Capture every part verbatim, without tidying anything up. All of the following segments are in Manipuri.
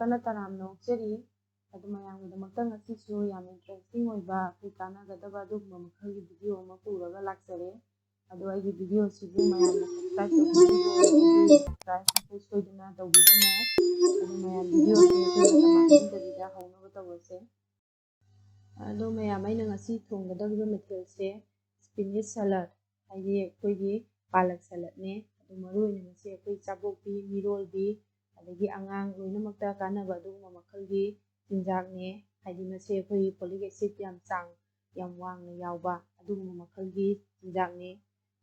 ꯌꯥꯝꯅ ꯇꯔꯥꯝꯅ ꯑꯣꯛꯆꯔꯤ꯫ ꯑꯗꯨ ꯃꯌꯥꯝꯒꯤꯗꯃꯛꯇ ꯉꯁꯤꯁꯨ ꯌꯥꯝꯅ interesting ꯑꯣꯏꯕ, ꯑꯩꯈꯣꯏ ꯀꯥꯟꯅꯒꯗꯕ ꯑꯗꯨꯒꯨꯝꯕ ꯃꯈꯜꯒꯤ video ꯑꯃ ꯄꯨꯔꯒ ꯂꯥꯛꯆꯔꯦ꯫ ꯑꯗꯣ ꯑꯩꯒꯤ video ꯑꯁꯤꯕꯨ ꯃꯌꯥꯝꯅ subscribe ꯇꯧꯕꯤꯗ꯭ꯔꯤꯕ ꯑꯣꯏꯔꯒꯗꯤ subscribe ꯑꯃꯨꯛ ꯁꯣꯏꯗꯅ ꯇꯧꯕꯤꯔꯝꯃꯣ꯫ ꯑꯗꯨ ꯃꯌꯥꯝ video ꯑꯁꯤ ꯑꯩꯈꯣꯏ ꯃꯇꯝ ꯃꯥꯡꯍꯟꯗꯕꯤꯗ ꯍꯧꯅꯕ ꯇꯧꯔꯁꯦ꯫ ꯑꯗꯣ ꯃꯌꯥꯝ, ꯑꯩꯅ ꯉꯁꯤ ꯊꯣꯡꯒꯗꯧꯔꯤꯕ ꯃꯊꯦꯜꯁꯦ spinach salad, ꯍꯥꯏꯗꯤ ꯑꯩꯈꯣꯏꯒꯤ ꯄꯥꯂꯛ saladꯅꯦ꯫ ꯑꯗꯣ ꯃꯔꯨ ꯑꯣꯏꯅ ꯃꯁꯤ ꯑꯩꯈꯣꯏ ꯆꯥꯕꯣꯛꯄꯤ, ꯃꯤꯔꯣꯜꯕꯤ, ꯑꯗꯒꯤ ꯑꯉꯥꯡ ꯂꯣꯏꯅꯃꯛꯇ ꯀꯥꯟꯅꯕ ꯑꯗꯨꯒꯨꯝꯕ ꯃꯈꯜꯒꯤ ꯆꯤꯟꯖꯥꯛꯅꯦ꯫ ꯍꯥꯏꯗꯤ ꯃꯁꯤ ꯑꯩꯈꯣꯏ folic acid ꯌꯥꯝ ꯆꯥꯡ, ꯌꯥꯝ ꯋꯥꯡꯅ ꯌꯥꯎꯕ ꯑꯗꯨꯒꯨꯝꯕ ꯃꯈꯜꯒꯤ ꯆꯤꯟꯖꯥꯛꯅꯦ꯫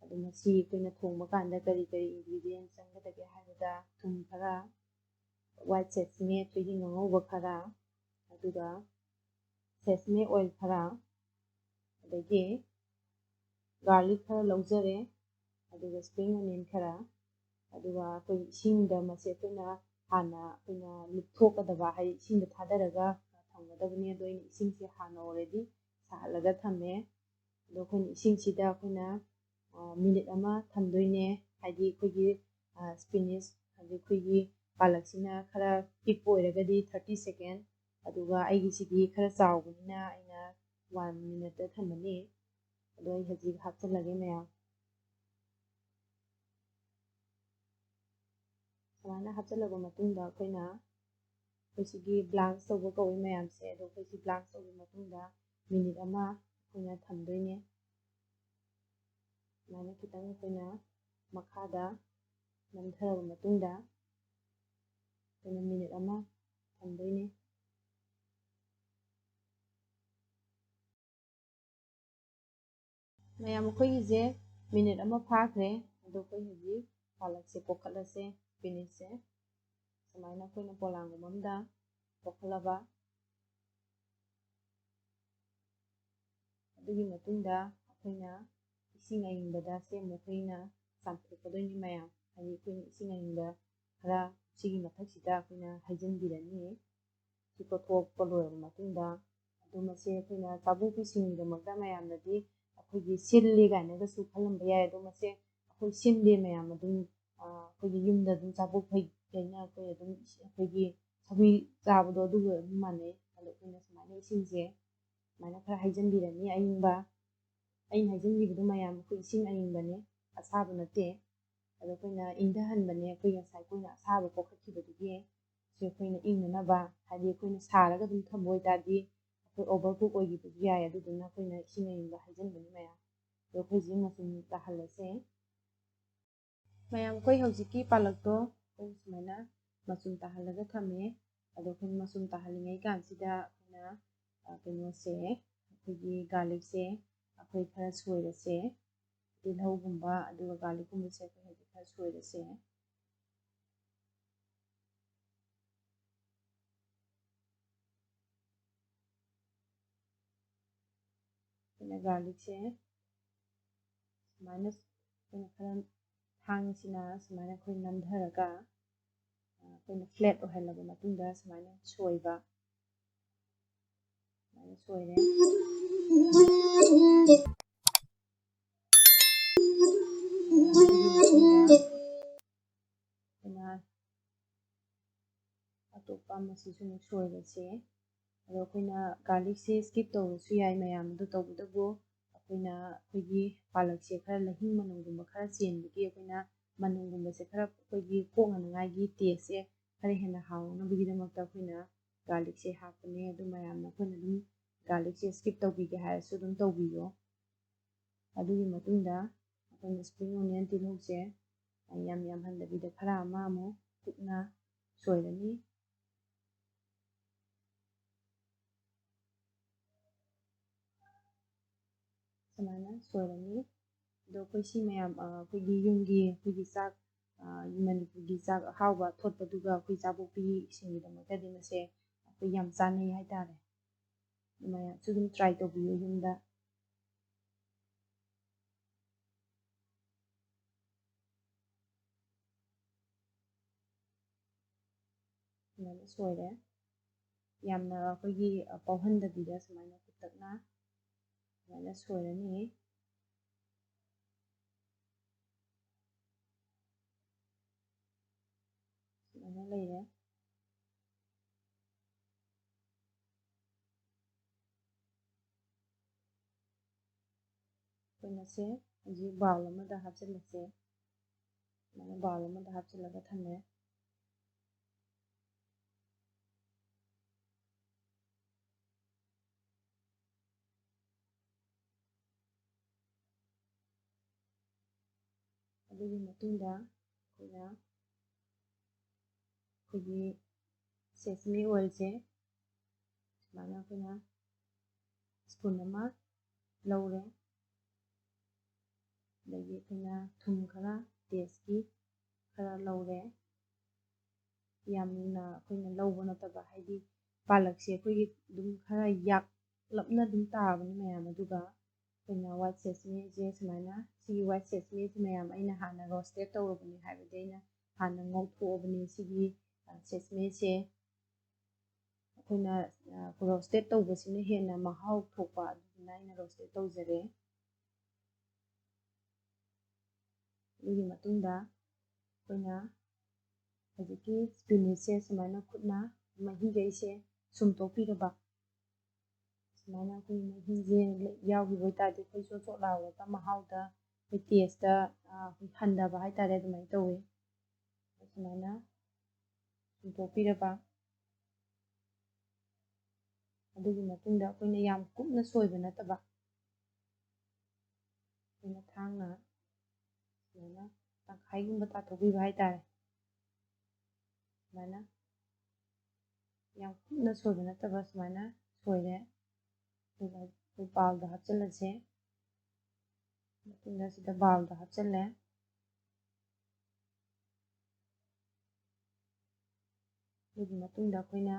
ꯑꯗꯣ ꯃꯁꯤ ꯑꯩꯈꯣꯏꯅ ꯊꯣꯡꯕ ꯀꯥꯟꯗ ꯀꯔꯤ ꯀꯔꯤ ingredient ꯆꯪꯒꯗꯒꯦ ꯍꯥꯏꯕꯗ, ꯊꯨꯝ ꯈꯔ, white sesame, ꯊꯣꯏꯗꯤꯡ ꯑꯉꯧꯕ ꯈꯔ, ꯑꯗꯨꯒ sesame oil ꯈꯔ, ꯑꯗꯒꯤ garlic ꯈꯔ ꯂꯧꯖꯔꯦ, ꯑꯗꯨꯒ spring onion ꯈꯔ, ꯑꯗꯨꯒ ꯑꯩꯈꯣꯏ ꯏꯁꯤꯡꯗ ꯃꯁꯦ ꯑꯩꯈꯣꯏꯅ ꯍꯥꯟꯅ ꯑꯩꯈꯣꯏꯅ ꯂꯨꯞꯊꯣꯛꯀꯗꯕ, ꯍꯥꯏꯗꯤ ꯏꯁꯤꯡꯗ ꯊꯥꯗꯔꯒ ꯊꯝꯒꯗꯕꯅꯤ꯫ ꯑꯗꯣ ꯑꯩꯅ ꯏꯁꯤꯡꯁꯦ ꯍꯥꯟꯅ already ꯁꯥꯍꯜꯂꯒ ꯊꯝꯃꯦ꯫ ꯑꯗꯣ ꯑꯩꯈꯣꯏꯅ ꯏꯁꯤꯡꯁꯤꯗ ꯑꯩꯈꯣꯏꯅ, ꯑ, minute ꯑꯃ ꯊꯝꯗꯣꯏꯅꯦ꯫ ꯍꯥꯏꯗꯤ ꯑꯩꯈꯣꯏꯒꯤ, ꯑ, spinach, ꯍꯥꯏꯗꯤ ꯑꯩꯈꯣꯏꯒꯤ ꯄꯥꯂꯛꯁꯤꯅ ꯈꯔ ꯄꯤꯛꯄ ꯑꯣꯏꯔꯒꯗꯤ thirty second, ꯑꯗꯨꯒ ꯑꯩꯒꯤꯁꯤꯗꯤ ꯈꯔ ꯆꯥꯎꯕꯅꯤꯅ ꯑꯩꯅ one minuteꯇ ꯊꯝꯃꯅꯤ꯫ ꯑꯗꯣ ꯑꯩ ꯍꯧꯖꯤꯛ ꯍꯥꯞꯆꯤꯜꯂꯒꯦ ꯃꯌꯥꯝ꯫ ꯁꯨꯃꯥꯏꯅ ꯍꯥꯞꯆꯤꯜꯂꯕ ꯃꯇꯨꯡꯗ ꯑꯩꯈꯣꯏꯅ, ꯑꯩꯈꯣꯏ ꯁꯤꯒꯤ blanch ꯇꯧꯕ ꯀꯧꯏ ꯃꯌꯥꯝꯁꯦ, ꯑꯗꯣ ꯑꯩꯈꯣꯏ ꯁꯤ blanch ꯇꯧꯕ ꯃꯇꯨꯡꯗ minute ꯑꯃ ꯑꯩꯈꯣꯏꯅ ꯊꯝꯗꯣꯏꯅꯦ꯫ ꯁꯨꯃꯥꯏꯅ ꯈꯤꯇꯪ ꯑꯩꯈꯣꯏꯅ ꯃꯈꯥꯗ ꯅꯝꯊꯔꯕ ꯃꯇꯨꯡꯗ ꯑꯩꯈꯣꯏꯅ minute ꯑꯃ ꯊꯝꯗꯣꯏꯅꯦ꯫ ꯃꯌꯥꯝ, ꯑꯩꯈꯣꯏꯒꯤꯁꯦ minute ꯑꯃ ꯐꯥꯈ꯭ꯔꯦ꯫ ꯑꯗꯣ ꯑꯩꯈꯣꯏ ꯍꯧꯖꯤꯛ ꯄꯥꯂꯛꯁꯦ ꯄꯣꯈꯠꯂꯁꯦ, spinachꯁꯦ꯫ ꯁꯨꯃꯥꯏꯅ ꯑꯩꯈꯣꯏꯅ ꯄꯣꯂꯥꯡꯒꯨꯝꯕ ꯑꯝꯗ ꯄꯣꯈꯠꯂꯕ, ꯑꯗꯨꯒꯤ ꯃꯇꯨꯡꯗ ꯑꯩꯈꯣꯏꯅ ꯏꯁꯤꯡ ꯑꯏꯪꯕꯗ ꯁꯦ ꯑꯃꯨꯛ ꯑꯩꯈꯣꯏꯅ ꯆꯥꯝꯊꯣꯛꯀꯗꯣꯏꯅꯤ ꯃꯌꯥꯝ꯫ ꯍꯥꯏꯗꯤ ꯑꯩꯈꯣꯏꯅ ꯏꯁꯤꯡ ꯑꯏꯪꯕ ꯈꯔ ꯁꯤꯒꯤ ꯃꯊꯛꯁꯤꯗ ꯑꯩꯈꯣꯏꯅ ꯍꯩꯖꯤꯟꯕꯤꯔꯅꯤ꯫ ꯁꯤ ꯀꯣꯠꯊꯣꯛꯄ ꯂꯣꯏꯔꯕ ꯃꯇꯨꯡꯗ, ꯑꯗꯣ ꯃꯁꯦ ꯑꯩꯈꯣꯏꯅ ꯆꯥꯕꯣꯛꯄꯤꯁꯤꯡꯒꯤꯗꯃꯛꯇ ꯃꯌꯥꯝꯅꯗꯤ ꯑꯩꯈꯣꯏꯒꯤ ꯁꯤꯜꯂꯤ ꯀꯥꯏꯅꯒꯁꯨ ꯈꯜꯂꯝꯕ ꯌꯥꯏ꯫ ꯑꯗꯣ ꯃꯁꯦ ꯑꯩꯈꯣꯏ ꯁꯤꯟꯗꯦ ꯃꯌꯥꯝ, ꯑꯗꯨꯝ, ꯑ, ꯑꯩꯈꯣꯏꯒꯤ ꯌꯨꯝꯗ ꯑꯗꯨꯝ ꯆꯥꯕꯣꯛ ꯐꯩ ꯀꯩꯅ ꯑꯩꯈꯣꯏ ꯑꯗꯨꯝ ꯑꯩꯈꯣꯏꯒꯤ ꯁꯧꯒ꯭ꯔꯤ ꯆꯥꯕꯗꯣ ꯑꯗꯨꯒ ꯑꯗꯨꯝ ꯃꯥꯟꯅꯩ꯫ ꯑꯗꯣ ꯑꯩꯈꯣꯏꯅ ꯁꯨꯃꯥꯏꯅ ꯏꯁꯤꯡꯁꯦ ꯁꯨꯃꯥꯏꯅ ꯈꯔ ꯍꯩꯖꯤꯟꯕꯤꯔꯅꯤ, ꯑꯌꯤꯡꯕ꯫ ꯑꯩꯅ ꯍꯩꯖꯤꯟꯈꯤꯕꯗꯣ ꯃꯌꯥꯝ ꯑꯩꯈꯣꯏ ꯏꯁꯤꯡ ꯑꯌꯤꯡꯕꯅꯦ, ꯑꯁꯥꯕ ꯅꯠꯇꯦ꯫ ꯑꯗꯣ ꯑꯩꯈꯣꯏꯅ ꯏꯪꯊꯍꯟꯕꯅꯦ, ꯑꯩꯈꯣꯏ ꯉꯁꯥꯏ ꯑꯩꯈꯣꯏꯅ ꯑꯁꯥꯕ ꯄꯣꯈꯠꯈꯤꯕꯗꯨꯒꯤ꯫ ꯁꯤ ꯑꯩꯈꯣꯏꯅ ꯏꯪꯅꯅꯕ, ꯍꯥꯏꯗꯤ ꯑꯩꯈꯣꯏꯅ ꯁꯥꯔꯒ ꯑꯗꯨꯝ ꯊꯝꯕ ꯑꯣꯏꯇꯥꯔꯗꯤ ꯑꯩꯈꯣꯏ ꯑꯣꯚꯔ ꯀꯨꯛ ꯑꯣꯏꯈꯤꯕꯁꯨ ꯌꯥꯏ꯫ ꯑꯗꯨꯗꯨꯅ ꯑꯩꯈꯣꯏꯅ ꯏꯁꯤꯡ ꯑꯌꯤꯡꯕ ꯍꯩꯖꯤꯟꯕꯅꯤ ꯃꯌꯥꯝ꯫ ꯑꯗꯣ ꯑꯩꯈꯣꯏ ꯍꯧꯖꯤꯛ ꯃꯆꯨꯝ ꯇꯥꯍꯜꯂꯁꯦ꯫ ꯃꯌꯥꯝ, ꯑꯩꯈꯣꯏ ꯍꯧꯖꯤꯛꯀꯤ ꯄꯥꯂꯛꯇꯣ ꯑꯩꯈꯣꯏ ꯁꯨꯃꯥꯏꯅ ꯃꯆꯨꯝ ꯇꯥꯍꯜꯂꯒ ꯊꯝꯃꯦ꯫ ꯑꯗꯣ ꯑꯩꯈꯣꯏꯅ ꯃꯆꯨꯝ ꯇꯥꯍꯜꯂꯤꯉꯩ ꯀꯥꯟꯁꯤꯗ ꯑꯩꯈꯣꯏꯅ, ꯑ, ꯀꯩꯅꯣꯁꯦ, ꯑꯩꯈꯣꯏꯒꯤ ꯒꯥꯔꯂꯤꯛꯁꯦ ꯑꯩꯈꯣꯏ ꯈꯔ ꯁꯣꯏꯔꯁꯦ꯫ ꯇꯤꯜꯍꯧꯒꯨꯝꯕ ꯑꯗꯨꯒ ꯒꯥꯔꯂꯤꯛꯀꯨꯝꯕꯁꯦ ꯑꯩꯈꯣꯏ ꯍꯧꯖꯤꯛ ꯈꯔ ꯁꯣꯏꯔꯁꯦ꯫ ꯑꯩꯈꯣꯏꯅ ꯒꯥꯔꯂꯤꯛꯁꯦ ꯁꯨꯃꯥꯏꯅ ꯑꯩꯈꯣꯏꯅ ꯈꯔ ꯊꯥꯡꯁꯤꯅ ꯁꯨꯃꯥꯏꯅ ꯑꯩꯈꯣꯏ ꯅꯝꯊꯔꯒ, ꯑ, ꯑꯩꯈꯣꯏꯅ ꯐ꯭ꯂꯦꯠ ꯑꯣꯏꯍꯜꯂꯕ ꯃꯇꯨꯡꯗ ꯁꯨꯃꯥꯏꯅ ꯁꯣꯏꯕ꯫ ꯁꯨꯃꯥꯏꯅ ꯁꯣꯏꯔꯦ꯫ ꯑꯗꯨꯒꯤ ꯃꯇꯨꯡꯗ ꯑꯩꯈꯣꯏꯅ ꯑꯇꯣꯞꯄ ꯑꯃꯁꯤꯁꯨ ꯑꯃꯨꯛ ꯁꯣꯏꯔꯁꯦ꯫ ꯑꯗꯣ ꯑꯩꯈꯣꯏꯅ ꯒꯥꯔꯂꯤꯛꯁꯦ ꯁ꯭ꯀꯤꯞ ꯇꯧꯔꯁꯨ ꯌꯥꯏ ꯃꯌꯥꯝ ꯑꯗꯣ, ꯇꯧꯕꯇꯕꯨ ꯑꯩꯈꯣꯏꯅ ꯑꯩꯈꯣꯏꯒꯤ ꯄꯥꯂꯛꯁꯦ ꯈꯔ ꯂꯍꯤꯡ ꯃꯅꯝꯒꯨꯝꯕ ꯈꯔ ꯆꯦꯟꯕꯒꯤ ꯑꯩꯈꯣꯏꯅ ꯃꯅꯝꯒꯨꯝꯕꯁꯦ ꯈꯔ ꯑꯩꯈꯣꯏꯒꯤ ꯀꯣꯛꯅꯅꯉꯥꯏꯒꯤ ꯇꯦꯁꯁꯦ ꯈꯔ ꯍꯦꯟꯅ ꯍꯥꯎꯅꯕꯒꯤꯗꯃꯛꯇ ꯑꯩꯈꯣꯏꯅ ꯒꯥꯔꯂꯤꯛꯁꯦ ꯍꯥꯞꯄꯅꯦ꯫ ꯑꯗꯨ ꯃꯌꯥꯝꯅ ꯑꯩꯈꯣꯏꯅ ꯑꯗꯨꯝ ꯒꯥꯔꯂꯤꯛꯁꯦ ꯁ꯭ꯀꯤꯞ ꯇꯧꯕꯤꯒꯦ ꯍꯥꯏꯔꯁꯨ ꯑꯗꯨꯝ ꯇꯧꯕꯤꯌꯣ꯫ ꯑꯗꯨꯒꯤ ꯃꯇꯨꯡꯗ ꯑꯩꯈꯣꯏꯅ ꯁ꯭ꯄ꯭ꯔꯤꯡ ꯑꯣꯅꯤꯌꯟ ꯇꯤꯜꯍꯧꯁꯦ ꯌꯥꯝ ꯌꯥꯝꯍꯟꯗꯕꯤꯗ ꯈꯔ ꯑꯃ ꯑꯃꯨꯛ ꯀꯨꯞꯅ ꯁꯣꯏꯔꯅꯤ꯫ ꯁꯨꯃꯥꯏꯅ ꯁꯣꯏꯔꯅꯤ꯫ ꯑꯗꯣ ꯑꯩꯈꯣꯏ ꯁꯤ ꯃꯌꯥꯝ, ꯑ, ꯑꯩꯈꯣꯏꯒꯤ ꯌꯨꯝꯒꯤ ꯑꯩꯈꯣꯏꯒꯤ ꯆꯥꯛ, ꯑ, ꯃꯅꯤꯄꯨꯔꯒꯤ ꯆꯥꯛ ꯑꯍꯥꯎꯕ ꯊꯣꯠꯄꯗꯨꯒ ꯑꯩꯈꯣꯏ ꯆꯥꯕꯣꯛꯄꯤꯁꯤꯡꯒꯤꯗꯃꯛꯇꯗꯤ ꯃꯁꯦ ꯑꯩꯈꯣꯏ ꯌꯥꯝ ꯆꯥꯅꯩ ꯍꯥꯏꯇꯥꯔꯦ꯫ ꯃꯌꯥꯝꯁꯨ ꯑꯗꯨꯝ ꯇ꯭ꯔꯥꯏ ꯇꯧꯕꯤꯌꯨ ꯌꯨꯝꯗ꯫ ꯁꯨꯃꯥꯏꯅ ꯁꯣꯏꯔꯦ꯫ ꯌꯥꯝꯅ ꯑꯩꯈꯣꯏꯒꯤ, ꯑ, ꯄꯧꯍꯟꯗꯕꯤꯗ ꯁꯨꯃꯥꯏꯅ ꯀꯨꯞꯇꯛꯅ ꯁꯨꯃꯥꯏꯅ ꯁꯣꯏꯔꯅꯤ꯫ ꯁꯨꯃꯥꯏꯅ ꯂꯩꯔꯦ꯫ ꯑꯩꯈꯣꯏꯅ ꯁꯦ ꯍꯧꯖꯤꯛ ꯕꯥꯎꯜ ꯑꯃꯗ ꯍꯥꯞꯆꯤꯜꯂꯁꯦ꯫ ꯁꯨꯃꯥꯏꯅ ꯕꯥꯎꯜ ꯑꯃꯗ ꯍꯥꯞꯆꯤꯜꯂꯒ ꯊꯝꯃꯦ꯫ ꯑꯗꯨꯒꯤ ꯃꯇꯨꯡꯗ ꯑꯩꯈꯣꯏꯅ ꯑꯩꯈꯣꯏꯒꯤ ꯁꯦꯁꯃꯤ ꯑꯣꯏꯜꯁꯦ ꯁꯨꯃꯥꯏꯅ ꯑꯩꯈꯣꯏꯅ ꯁ꯭ꯄꯨꯟ ꯑꯃ ꯂꯧꯔꯦ꯫ ꯑꯗꯒꯤ ꯑꯩꯈꯣꯏꯅ ꯊꯨꯝ ꯈꯔ, ꯇꯦꯁꯀꯤ ꯈꯔ ꯂꯧꯔꯦ꯫ ꯌꯥꯝꯅ ꯑꯩꯈꯣꯏꯅ ꯂꯧꯕ ꯅꯠꯇꯕ, ꯍꯥꯏꯗꯤ ꯄꯥꯂꯛꯁꯦ ꯑꯩꯈꯣꯏꯒꯤ ꯑꯗꯨꯝ ꯈꯔ ꯌꯥꯛꯂꯞꯅ ꯑꯗꯨꯝ ꯇꯥꯕꯅꯤ ꯃꯌꯥꯝ꯫ ꯑꯗꯨꯒ ꯑꯩꯈꯣꯏꯅ ꯋꯥꯏꯠ ꯁꯦꯁꯃꯤꯁꯦ ꯁꯨꯃꯥꯏꯅ, ꯁꯤꯒꯤ ꯋꯥꯏꯠ ꯁꯦꯁꯃꯤꯁꯦ ꯃꯌꯥꯝ ꯑꯩꯅ ꯍꯥꯟꯅ ꯔꯣꯁꯇꯦꯠ ꯇꯧꯔꯕꯅꯤ, ꯍꯥꯏꯕꯗꯤ ꯑꯩꯅ ꯍꯥꯟꯅ ꯉꯧꯊꯣꯛꯑꯕꯅꯤ꯫ ꯁꯤꯒꯤ ꯁꯦꯁꯃꯤꯁꯦ ꯑꯩꯈꯣꯏꯅ ꯔꯣꯁꯇꯦꯠ ꯇꯧꯕꯁꯤꯅ ꯍꯦꯟꯅ ꯃꯍꯥꯎ ꯊꯣꯛꯄ, ꯑꯗꯨꯗꯨꯅ ꯑꯩꯅ ꯔꯣꯁꯇꯦꯠ ꯇꯧꯖꯔꯦ꯫ ꯑꯗꯨꯒꯤ ꯃꯇꯨꯡꯗ ꯑꯩꯈꯣꯏꯅ ꯍꯧꯖꯤꯛꯀꯤ ꯁ꯭ꯄꯤꯅꯤꯁꯁꯦ ꯁꯨꯃꯥꯏꯅ ꯈꯨꯠꯅ ꯃꯍꯤꯈꯩꯁꯦ ꯁꯨꯝꯇꯣꯛꯄꯤꯔꯕ꯫ ꯁꯨꯃꯥꯏꯅ ꯑꯩꯈꯣꯏ ꯃꯍꯤꯁꯦ ꯌꯥꯎꯈꯤꯕ ꯑꯣꯏꯇꯥꯔꯗꯤ ꯑꯩꯈꯣꯏ ꯆꯣꯠ ꯆꯣꯠ ꯂꯥꯎꯔꯒ ꯃꯍꯥꯎꯗ ꯑꯩꯈꯣꯏ ꯇꯦꯁꯇ, ꯑ, ꯑꯩꯈꯣꯏ ꯍꯟꯊꯕ ꯍꯥꯏꯇꯥꯔꯦ, ꯑꯗꯨꯃꯥꯏꯅ ꯇꯧꯋꯤ꯫ ꯁꯨꯃꯥꯏꯅ ꯁꯨꯝꯇꯣꯛꯄꯤꯔꯕ꯫ ꯑꯗꯨꯒꯤ ꯃꯇꯨꯡꯗ ꯑꯩꯈꯣꯏꯅ ꯌꯥꯝ ꯀꯨꯞꯅ ꯁꯣꯏꯕ ꯅꯠꯇꯕ, ꯑꯩꯈꯣꯏꯅ ꯊꯥꯡꯅ ꯁꯨꯃꯥꯏꯅ ꯇꯪꯈꯥꯏꯒꯨꯝꯕ ꯇꯥꯊꯣꯛꯄꯤꯕ ꯍꯥꯏꯇꯥꯔꯦ꯫ ꯁꯨꯃꯥꯏꯅ ꯌꯥꯝ ꯀꯨꯞꯅ ꯁꯣꯏꯕ ꯅꯠꯇꯕ ꯁꯨꯃꯥꯏꯅ ꯁꯣꯏꯔꯦ꯫ ꯑꯗꯨꯒ ꯑꯩꯈꯣꯏ ꯕꯥꯎꯜꯗ ꯍꯥꯞꯆꯤꯜꯂꯁꯦ꯫ ꯃꯇꯨꯡꯗ ꯁꯤꯗ ꯕꯥꯎꯜꯗ ꯍꯥꯞꯆꯤꯜꯂꯦ꯫ ꯑꯗꯨꯒꯤ ꯃꯇꯨꯡꯗ ꯑꯩꯈꯣꯏꯅ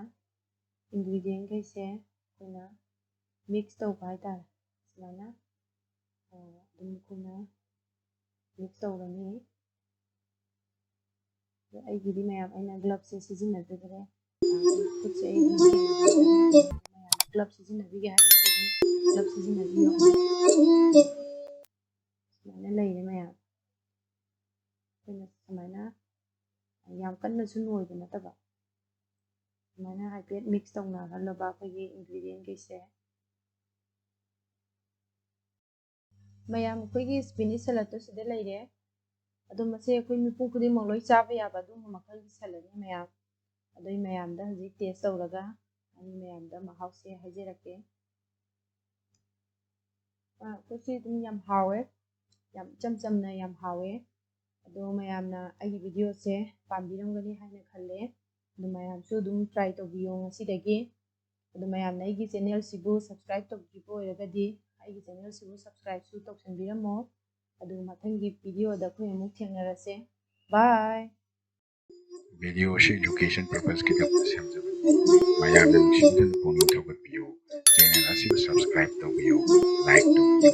ꯏꯟꯒ꯭ꯔꯤꯗꯤꯌꯦꯟꯈꯩꯁꯦ ꯑꯩꯈꯣꯏꯅ ꯃꯤꯛꯁ ꯇꯧꯕ ꯍꯥꯏꯇꯥꯔꯦ꯫ ꯁꯨꯃꯥꯏꯅ, ꯑ, ꯑꯗꯨꯝ ꯑꯩꯈꯣꯏꯅ ꯃꯤꯛꯁ ꯇꯧꯔꯅꯤ꯫ ꯑꯗꯣ ꯑꯩꯒꯤꯗꯤ ꯃꯌꯥꯝ ꯑꯩꯅ ꯒ꯭ꯂꯞꯁꯦ ꯁꯤꯖꯤꯟꯅꯖꯗ꯭ꯔꯦ꯫ ꯈꯨꯠꯁꯦ ꯑꯩ ꯑꯗꯨꯝ ꯃꯌꯥꯝ ꯒ꯭ꯂꯞ ꯁꯤꯖꯤꯟꯅꯕꯤꯒꯦ ꯍꯥꯏꯔꯁꯨ ꯑꯗꯨꯝ ꯒ꯭ꯂꯞ ꯁꯤꯖꯤꯟꯅꯕꯤꯌꯣ꯫ ꯁꯨꯃꯥꯏꯅ ꯂꯩꯔꯦ ꯃꯌꯥꯝ꯫ ꯑꯩꯈꯣꯏꯅ ꯁꯨꯃꯥꯏꯅ ꯌꯥꯝ ꯀꯟꯅꯁꯨ ꯅꯣꯏꯕ ꯅꯠꯇꯕ, ꯁꯨꯃꯥꯏꯅ ꯍꯥꯏꯐꯦꯠ ꯃꯤꯛꯁ ꯇꯧꯅꯍꯜꯂꯕ ꯑꯩꯈꯣꯏꯒꯤ ꯏꯟꯒ꯭ꯔꯤꯗꯤꯌꯦꯟꯈꯩꯁꯦ꯫ ꯃꯌꯥꯝ, ꯑꯩꯈꯣꯏꯒꯤ ꯁ꯭ꯄꯤꯅꯤꯁ ꯁꯦꯂꯠꯇꯣ ꯁꯤꯗ ꯂꯩꯔꯦ꯫ ꯑꯗꯣ ꯃꯁꯦ ꯑꯩꯈꯣꯏ ꯃꯤꯄꯨꯝ ꯈꯨꯗꯤꯡꯃꯛ ꯂꯣꯏ ꯆꯥꯕ ꯌꯥꯕ ꯑꯗꯨꯒꯨꯝꯕ ꯃꯈꯜꯒꯤ ꯁꯦꯂꯠꯅꯤ ꯃꯌꯥꯝ꯫ ꯑꯗꯨꯏ ꯃꯌꯥꯝꯗ ꯍꯧꯖꯤꯛ ꯇꯦꯁ ꯇꯧꯔꯒ ꯑꯩ ꯃꯌꯥꯝꯗ ꯃꯍꯥꯎꯁꯦ ꯍꯥꯏꯖꯔꯛꯀꯦ꯫ ꯑ, ꯑꯩꯈꯣꯏꯁꯤ ꯑꯗꯨꯝ ꯌꯥꯝ ꯍꯥꯎꯋꯦ, ꯌꯥꯝ ꯏꯆꯝ ꯆꯝꯅ ꯌꯥꯝ ꯍꯥꯎꯋꯦ꯫ ꯑꯗꯣ ꯃꯌꯥꯝꯅ ꯑꯩꯒꯤ ꯚꯤꯗꯤꯑꯣꯁꯦ ꯄꯥꯝꯕꯤꯔꯝꯒꯅꯤ ꯍꯥꯏꯅ ꯈꯜꯂꯦ꯫ ꯑꯗꯨ ꯃꯌꯥꯝꯁꯨ ꯑꯗꯨꯝ ꯇ꯭ꯔꯥꯏ ꯇꯧꯕꯤꯌꯣ ꯉꯁꯤꯗꯒꯤ꯫ ꯑꯗꯨ ꯃꯌꯥꯝꯅ ꯑꯩꯒꯤ ꯆꯦꯅꯦꯜꯁꯤꯕꯨ ꯁꯕꯁꯀ꯭ꯔꯥꯏꯕ ꯇꯧꯗ꯭ꯔꯤꯕ ꯑꯣꯏꯔꯒꯗꯤ ꯑꯩꯒꯤ ꯆꯦꯅꯦꯜꯁꯤꯕꯨ ꯁꯕꯁꯀ꯭ꯔꯥꯏꯕꯁꯨ ꯇꯧꯁꯟꯕꯤꯔꯝꯃꯣ꯫ ꯑꯗꯨ ꯃꯊꯪꯒꯤ ꯚꯤꯗꯤꯑꯣꯗ ꯑꯩꯈꯣꯏ ꯑꯃꯨꯛ ꯊꯦꯡꯅꯔꯁꯦ꯫ ꯕꯥꯏ꯫ ꯚꯤꯗꯤꯑꯣ ꯑꯁꯤ ꯏꯗꯨꯀꯦꯁꯟ ꯄꯔꯄꯁꯀꯤꯗꯃꯛꯇ ꯁꯦꯝꯖꯕꯅꯤ꯫ ꯃꯌꯥꯝꯅ ꯅꯨꯡꯁꯤꯕꯤꯗꯨꯅ ꯄꯨꯛꯅꯤꯡ ꯊꯧꯒꯠꯄꯤꯌꯨ꯫ ꯆꯦꯅꯦꯜ ꯑꯁꯤꯕꯨ ꯁꯕꯁꯀ꯭ꯔꯥꯏꯕ ꯇꯧꯕꯤꯌꯨ, ꯂꯥꯏꯛ ꯇꯧꯕꯤꯌꯨ꯫